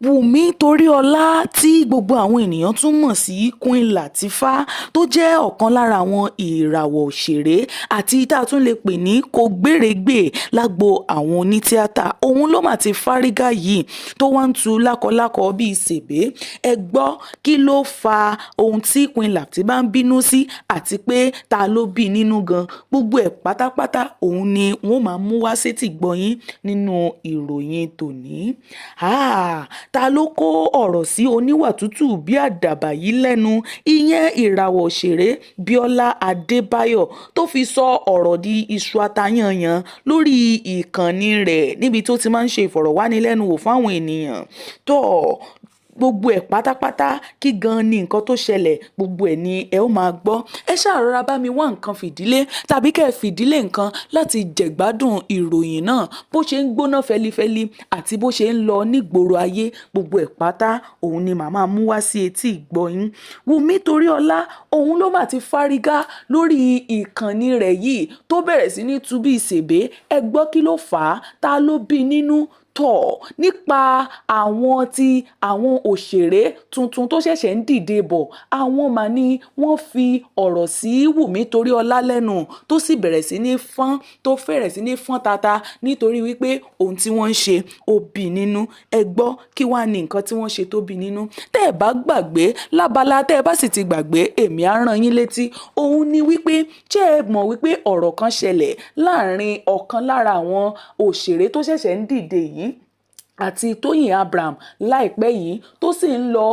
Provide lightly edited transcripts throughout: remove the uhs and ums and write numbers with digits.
Wùmí Toríọlá, tí gbogbo àwọn ènìyàn tún mọ̀ sí Queen Latifah, tó jẹ́ ọ̀kan lára àwọn ìràwọ̀ òṣèré àti tá a tún lè pè ní kògbérèégbè lágbo àwọn onítìátà, òun ló mà ti fárígá yìí tó wá ń tu lákọlákọ bíi sèbé. Ẹ gbọ́, kí ló fa ohun tí Queen Latifah ń bínú sí, àti pé ta ló bí nínú gan? Gbogbo ẹ̀ pátápátá òun ni wọ́n máa mú wá sétí gbọ̀yìn nínú ìròyìn tòní. Ta ló kó ọ̀rọ̀ sí oníwà tútù bí àdàbà yìí lẹ́nu? Ìyẹn ìràwọ̀ òṣèré Bíọ́lá Adébáyọ̀, tó fi sọ ọ̀rọ̀ di iṣu atayanyan lórí ìkànnì rẹ̀ níbi tó ti máa ń ṣe ìfọ̀rọ̀wánilẹ́nuwò fáwọn ènìyàn. Tó gbogbo ẹ̀ pátápátá, kí gan ni nǹkan tó ṣẹlẹ̀? Gbogbo ẹ̀ ni ẹ ó máa gbọ́. Ẹ ṣáà rọra bá mi wá nǹkan fìdílé tàbí kẹ́ ẹ fìdílé nǹkan láti jẹ̀gbádùn ìròyìn náà, bó ṣe ń gbóná fẹlifẹli àti bó ṣe ń lọ nígboro ayé. Gbogbo ẹ̀ pátá òun ni màá máa mú wá sí etí ìgbọ́yín. Wùmí Toríọlá, òun ló mà ti fárígá lórí ìkànnì rẹ̀ yìí tó bẹ̀rẹ̀ sí ní tú bí ìsèbé. Ẹ gbọ́, kí ló fà á? Ta ló bí nínú? Tọ̀ nípa àwọn tí àwọn òṣèré tuntun tó ṣẹ̀ṣẹ̀ ń dìde bọ̀, àwọn mà ní wọ́n fi ọ̀rọ̀ sí Wùmí Toríọlá lẹ́nu, tó sì bẹ̀rẹ̀ sí ní fọ́n, tó fẹ̀rẹ̀ sí ní fọ́n tata nítorí wípé ohun tí wọ́n ń ṣe ó bí nínú. Ẹ gbọ́, kí wàá ní nǹkan tí wọ́n ṣe tó bí nínú? Tẹ́ ẹ bá gbàgbé lábala, tẹ́ ẹ bá sì ti gbàgbé, èmi á rán yín létí. Òun ni wípé, ṣé ẹ mọ̀ wípé ọ̀rọ̀ kan ṣẹlẹ̀ láàrin ọ̀kan lára àwọn òṣèré tó ṣẹ̀ṣẹ̀ ń dìde yìí àti Tóyìn Abraham láìpẹ́ yìí, tó sì ń lọ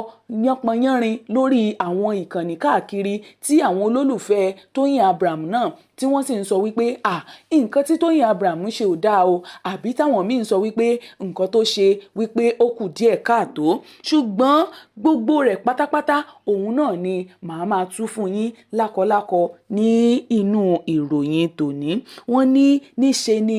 yánpọnyánrin lórí àwọn ìkànnì káàkiri, tí àwọn olólùfẹ́ Tóyìn Abraham náà tí wọ́n sì ń sọ wípé à nǹkan tí Tóyìn Abraham ṣe ò dáa o, àbí táwọn míín sọ wípé nǹkan tó ṣe wípé ó kù díẹ̀ káàtó? Ṣùgbọ́n gbogbo rẹ̀ pátápátá òun náà ni màá máa tú fún yín lákọlákọ ní inú ìròyìn tòní. Wọ́n ní níṣe ni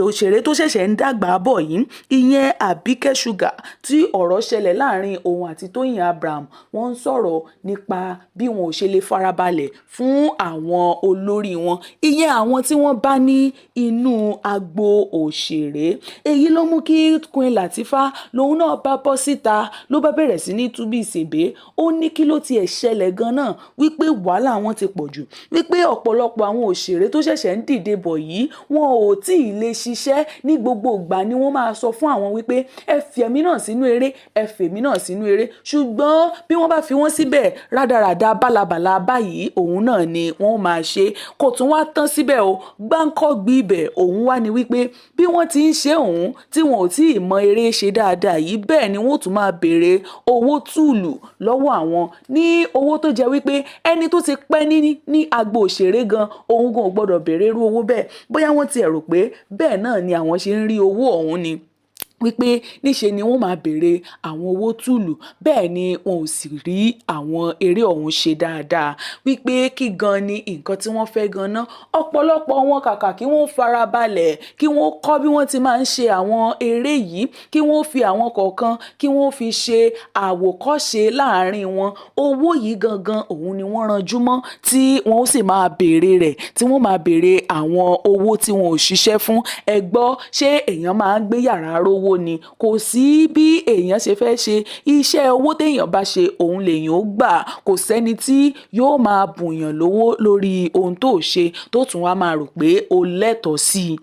òṣèré tó ṣẹ̀ṣẹ̀ ń dàgbà bọ̀ yìí, ìyẹn Àbíkẹ́ Sugar, tí ọ̀rọ̀ ṣẹlẹ̀ láàrin òun àti Tóyìn Abraham. Wọ́n ń sọ̀rọ̀ nípa bí wọn ò ṣe lè farabalẹ̀ fún àwọn olórí wọn, ìyẹn àwọn tí wọ́n bá ní inú agbo òṣèré. Èyí ló mú kí Queen Latifah lòun náà bá bọ́ síta, ló bá bẹ̀rẹ̀ sí ní tú bí ìsèbé. Ó ní kí ló tiẹ̀ ṣẹlẹ̀ gan-an, wípé wàhálà wọn ti pọ̀ jù, wípé ọ̀pọ̀lọpọ̀ àwọn òṣèré tó ṣẹ̀ṣẹ̀ ń dìde bọ̀ yìí, wọn ò tí ì lè ṣiṣẹ́. Ní gbogbo ìgbà ni wọ́n máa sọ fún àwọn wípé ẹ fi èmi náà sínú eré, ẹ fi èmi náà sínú eré. Ṣùgbọ́n bí wọ́n bá fi wọ́n síbẹ̀, rádaràda bálabàla báyìí òun náà ni wọ́n máa ṣe. Kò tún wá tán síbẹ̀ o. Gbáǹkọ́gbì ibẹ̀ òun wá ní wípé bí wọ́n ti ń ṣe òun tí wọn ò tí ì mọ eré ṣe dáadáa yìí, bẹ́ẹ̀ ni wọ́n ó tún máa béèrè owó tùlù lọ́wọ́ àwọn, ní owó tó jẹ́ wípé ẹni tó ti pẹ́ ní agbo òṣèré gan, òun gan ò gbọ́dọ̀ béèrè irú owó bẹ́ẹ̀. Bóyá wọ́n ti ẹ̀ rò pé bẹ́ẹ̀ náà ni àwọn ṣe ń rí owó ọ̀hún ni, wípé níṣe ni wọ́n máa béèrè àwọn owó tùlù, bẹ́ẹ̀ ni wọn ò sì rí àwọn eré ọ̀hún ṣe dáadáa. Wípé kí gan ni nǹkan tí wọ́n fẹ́ gan ná? Ọ̀pọ̀lọpọ̀ wọn, kàkà kí wọ́n farabalẹ̀ kí wọ́n kọ́ bí wọ́n ti máa ń ṣe àwọn eré yìí, kí wọ́n fi àwọn kọ̀ọ̀kan kí wọ́n fi ṣe àwòkọ́ṣe láàrin wọn, owó yìí gangan òun ni wọ́n ranjú mọ́, tí wọ́n sì máa béèrè rẹ̀, tí wọ́n máa béèrè àwọn owó tí wọn ò ṣiṣẹ́ fún. Ẹ gbọ́, ṣé èèyàn máa ń gbé yàrá rówó ni? Kò sí bí èèyàn ṣe fẹ́ ṣe iṣẹ́. Owó téèyàn bá ṣe òun lèèyàn ó gbà. Kò sẹ́ni tí yóò máa bùnyàn lówó lórí ohun tó ṣe, tó tún wá máa rò pé o lẹ́tọ̀ọ́ sí i.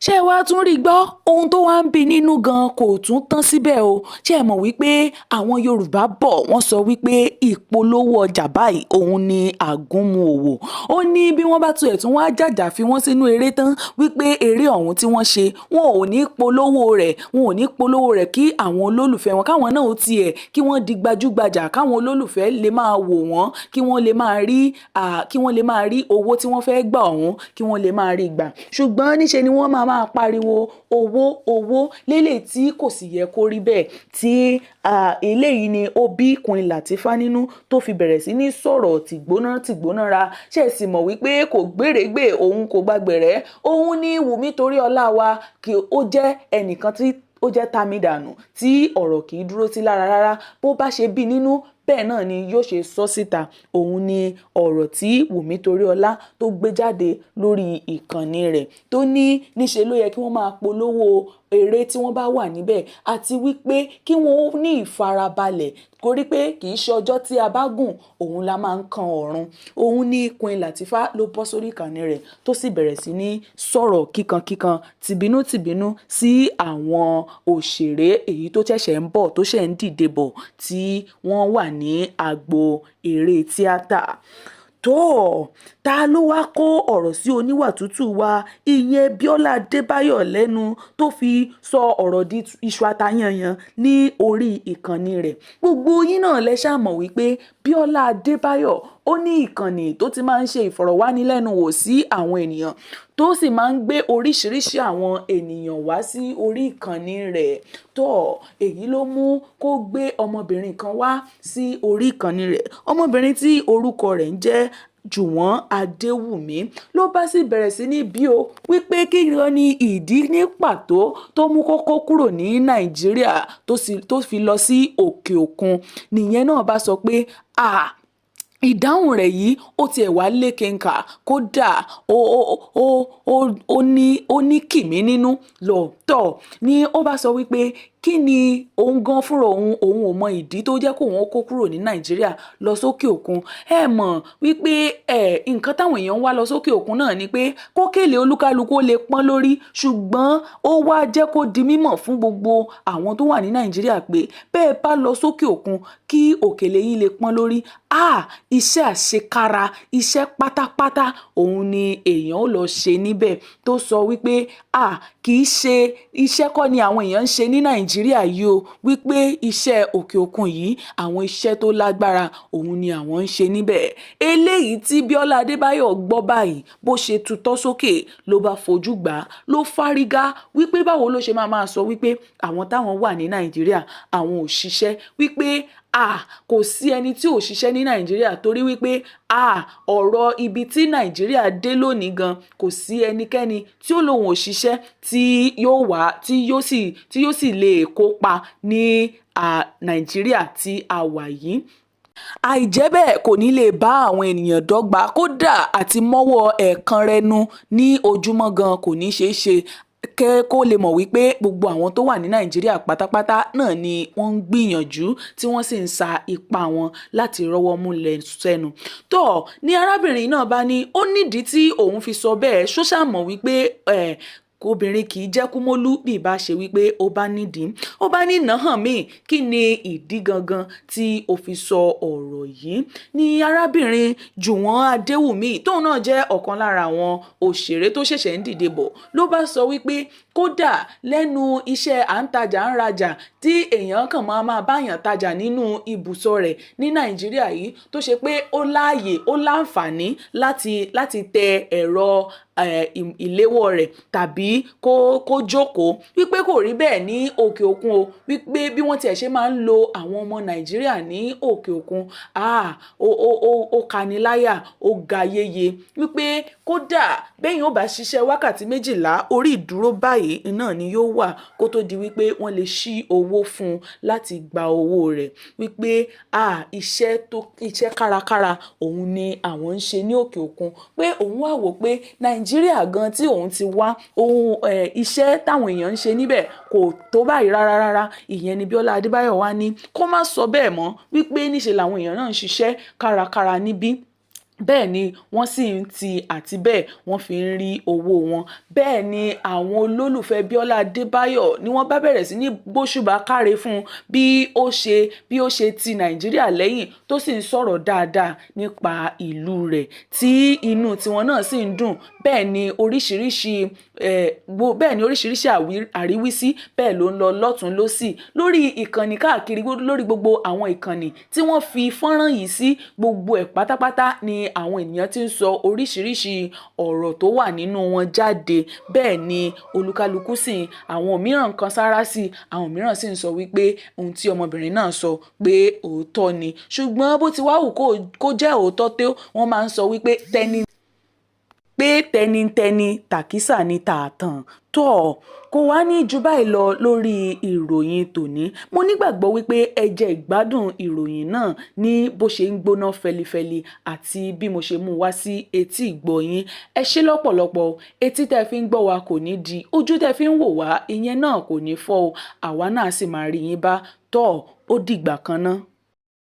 Ṣé ẹ wá tún rí gbọ́, ohun tó wá ń bí nínú gan kò tún tán síbẹ̀ o. Ṣé ẹ mọ̀ wípé àwọn Yorùbá bọ̀, wọ́n sọ wípé ìpolówó ọjà báyìí òun ni àgúnmu òwò? Ó ní bí wọ́n bá tún ẹ̀ tún wá jàjà fi wọ́n sínú eré tán, wípé eré ọ̀hún tí wọ́n ṣe, wọn ò ní polówó rẹ̀, wọn ò ní polówó rẹ̀ kí àwọn olólùfẹ́ wọn káwọn náà ó tiẹ̀ kí wọ́n di gbajúgbajà, káwọn olólùfẹ́ lè máa wò wọ́n, kí wọ́n lè máa rí owó tí wọ́n fẹ́ gbà ọ̀hún, kí wọ́n lè máa rí gbà. Ṣùgbọ́n níṣe ni wọ́n máa máa pariwo owó, owó lélẹ̀, tí kò sì yẹ kó rí bẹ́ẹ̀. Tí eléyìí ni ó bí Queen Latifah nínú tó fi bẹ̀rẹ̀ sí ní sọ̀rọ̀ tìgbóná tìgbóná ra. Ṣe sì mọ̀ wípé kò gbèrègbè, òun kò gbàgbẹ̀rẹ̀, òun ní Wùmí Toríọlá wa kí ó jẹ́ ẹnìkan tí ó jẹ́ tami dànù, tí ọ̀rọ̀ kì í dúró sí lára rárá. Bó bá ṣe bí nínú, bẹ́ẹ̀ náà ni yóò ṣe sọ síta. Òun ni ọ̀rọ̀ tí Wùmí Toríọlá tó gbé jáde lórí ìkànnì rẹ̀, tó ní níṣe ló yẹ kí wọ́n máa polówó. eré tí wọ́n bá wà níbẹ̀, àti wípé kí wọ́n ní ìfarabalẹ̀, torí pé kì í ṣe ọjọ́ tí a bá gùn òun la máa ń kan ọ̀run. Òun ní Queen Latifah ló bọ́ sórí ìkànnì rẹ̀ tó sì bẹ̀rẹ̀ sí ní sọ̀rọ̀ kíkankíkan, tìbínú-tìbínú sí àwọn òṣèré èyí tó ṣẹ̀ṣẹ̀ ń bọ̀, tó ṣẹ̀ ń dìde bọ̀, tí wọ́n wà ní agbo eré tíátà. Tó ta ló wáá kó ọ̀rọ̀ sí oníwà tútù wa, ìyẹn Bíọ́lá Adébáyọ̀ lẹ́nu, tó fi sọ ọ̀rọ̀ di iṣu atayanyan ní orí ìkànnì rẹ̀? Gbogbo yín náà lẹ ṣáà mọ̀ wípé Bíọ́lá Adébáyọ̀ ó ní ìkànnì tó ti máa ń ṣe ìfọ̀rọ̀wánilẹ́nuwò sí àwọn ènìyàn, tó sì máa ń gbé oríṣiríṣi àwọn ènìyàn wá sí orí ìkànnì rẹ̀. Tó èyí ló mú kó gbé ọmọbìnrin kan wá sí orí ìkànnì rẹ̀, ọmọbìnrin tí orúkọ rẹ̀ ń jẹ́ Jùwọ́n Adéwùmí. Ló bá sì bẹ̀rẹ̀ sí ní bí o wípé kí ni ìdí ní pàtó tó mú kó kó kúrò ní Nàìjíríà tó fi lọ sí òkè òkun. Nìyẹn náà bá sọ pé ìdáhùn rẹ̀ yìí ó tiẹ̀ wá lékenkà, kódà ó ní kìmí nínú lọ́tọ̀. Ni ó bá sọ wípé kí ni òun gan fúnra òun, òun ò mọ ìdí tó jẹ́ kóun ó kó kúrò ní Nàìjíríà lọ sókè òkun. Ẹ mọ̀ wípé nǹkan táwọn èèyàn ń wá lọ sókè òkun náà ni pé kókèlè olúkálukú ó lè pọ́n lórí. Ṣùgbọ́n ó wá jẹ́ kó di mímọ̀ fún gbogbo àwọn tó wà ní Nàìjíríà pé bẹ́ẹ̀ bá lọ sókè òkun kí òkèlè yín lè pọ́n lórí, iṣẹ́ àṣekára, iṣẹ́ pátápátá òun ni èèyàn ó lọ ṣe níbẹ̀. Tó sọ wípé kì í ṣe iṣẹ́ kọ́ ni àwọn èèyàn ń ṣe ní Nàìjíríà yìí o, wípé iṣẹ́ òkè òkun yìí, àwọn iṣẹ́ tó lágbára òun ni àwọn ń ṣe níbẹ̀. Eléyìí tí Bíọ́lá Adébáyọ̀ gbọ́ báyìí, bó ṣe tutọ́ sókè ló bá fojú gbà á, ló fárígá wípé báwo ló ṣe máa máa sọ wípé àwọn táwọn wà ní Nàìjíríà àwọn ò ṣiṣẹ́, wípé kò sí ẹni tí ò ṣiṣẹ́ ní Nàìjíríà, torí wípé ọ̀rọ̀ ibi tí Nàìjíríà dé lónìí gan, kò sí ẹnikẹ́ni tí ó lóun ò ṣiṣẹ́ tí yóò wá tí yóò sì lè kópa ní Nàìjíríà tí a wà yìí. Àìjẹ́ bẹ́ẹ̀, kò ní lè bá àwọn ènìyàn dọ́gba, kódà àti mọ́wọ́ ẹ̀ẹ̀kan rẹnu ní ojúmọ́ gan kò ní ṣeé ṣe. Kó lè mọ̀ wípé gbogbo àwọn tó wà ní Nàìjíríà pátápátá náà ni wọ́n ń gbìyànjú, tí wọ́n sì ń sa ipá wọn láti rọ́wọ́ mú sẹ́nu. Tó ní arábìnrin náà bá ní ó nídìí tí òun fi sọ bẹ́ẹ̀, ṣó mọ̀ wípé obìnrin kì í jẹ́ kúmólú bí ìbá ṣe wípé ó bá nídìí. Ó bá ní nà hàn mí, kí ni ìdí gangan tí ó fi sọ ọ̀rọ̀ yìí? Ní arábìnrin Jùwọ́n Adéwùmí, tóun náà jẹ́ ọ̀kan lára àwọn òṣèré tó ṣẹ̀ṣẹ̀ ń dìde bọ̀, ló bá sọ wípé kódà lẹ́nu iṣẹ́ à ń tajà ń rajà tí èèyàn kàn máa máa báyàn tajà nínú ibùsọ̀ rẹ̀ ní Nàìjíríà yìí, tó ṣe pé ó láàyè, ó láǹfààní láti tẹ ẹ̀rọ ìléwọ́ rẹ̀ tàbí kó jókòó, wípé kò rí bẹ́ẹ̀ ní òkè òkun o, wípé bí wọ́n tiẹ̀ ṣe máa ń lo àwọn ọmọ Nàìjíríà ní òkè òkun, ó kaniláyà, ó ga yéye, wípé kódà bẹ́yìn ó bá ṣiṣẹ́ wákàtí 12, orí ìdúró báyìí náà ni yóò wà kó tó di wípé wọ́n lè ṣí owó fún un láti gba owó rẹ̀, wípé iṣẹ́ kárakára òun ni àwọn ń ṣe ní òkè òkun. Pé òun wà wò pé Nàìjíríà gan tí òun ti wá òun, iṣẹ́ táwọn èèyàn ń ṣe níbẹ̀ kò tó báyìí rárá rárá. Ìyẹn ni Bíọ́lá Adébáyọ̀ wá ní kó má sọ bẹ́ẹ̀ mọ́, wípé níṣe làwọn èèyàn náà ń ṣiṣẹ́ kárakára níbí, bẹ́ẹ̀ ni wọ́n sì ń ti àti bẹ́ẹ̀ wọ́n fi ń rí owó wọn. Bẹ́ẹ̀ ni àwọn olólùfẹ́ Bíọ́lá Adébáyọ̀ ni wọ́n bá bẹ̀rẹ̀ sí ní gbóṣùbà káre fún un bí ó ṣe ti Nàìjíríà lẹ́yìn, tó sì ń sọ̀rọ̀ dáadáa nípa ìlú rẹ̀, tí inú tiwọn náà sì ń dùn. Bẹ́ẹ̀ ni oríṣiríṣi àríwísí bẹ́ẹ̀ ló ń lọ lọ́tùn lósì lórí ìkànnì káàkiri, lórí gbogbo àwọn ìkànnì tí wọ́n fi fọ́nrán yìí sí. Gbogbo ẹ̀ pátápátá ni àwọn ènìyàn ti ń sọ oríṣiríṣi ọ̀rọ̀ tó wà nínú wọn jáde. Bẹ́ẹ̀ ni olúkálukú sì, àwọn mìíràn kan sára sí, àwọn mìíràn sì ń sọ wípé ohun tí ọmọbìnrin náà sọ pé òótọ́ ni. Ṣùgbọ́n bó ti wá wù kó jẹ́ òótọ́ tó, wọ́n máa ń sọ wípé tẹni pé Pé tẹnitẹni tàkísà ni tààtàn. Tọ́ kò wá ní ju báyìí lọ lórí ìròyìn tòní. Mo nígbàgbọ́ wípé ẹ jẹ ìgbádùn ìròyìn náà ní bó ṣe ń gbóná fẹlifẹli àti bí mo ṣe mú wá sí etí ìgbọ́ yín. Ẹ ṣé lọ́pọ̀lọpọ̀. Etí tẹ́ fi ń gbọ́ wa kò ní di, ojú tẹ́ fi ń wò wá ìyẹn náà kò ní fọ́ o. Àwa náà sì máa rí yín bá. Tọ́ ó dìgbà kan náà.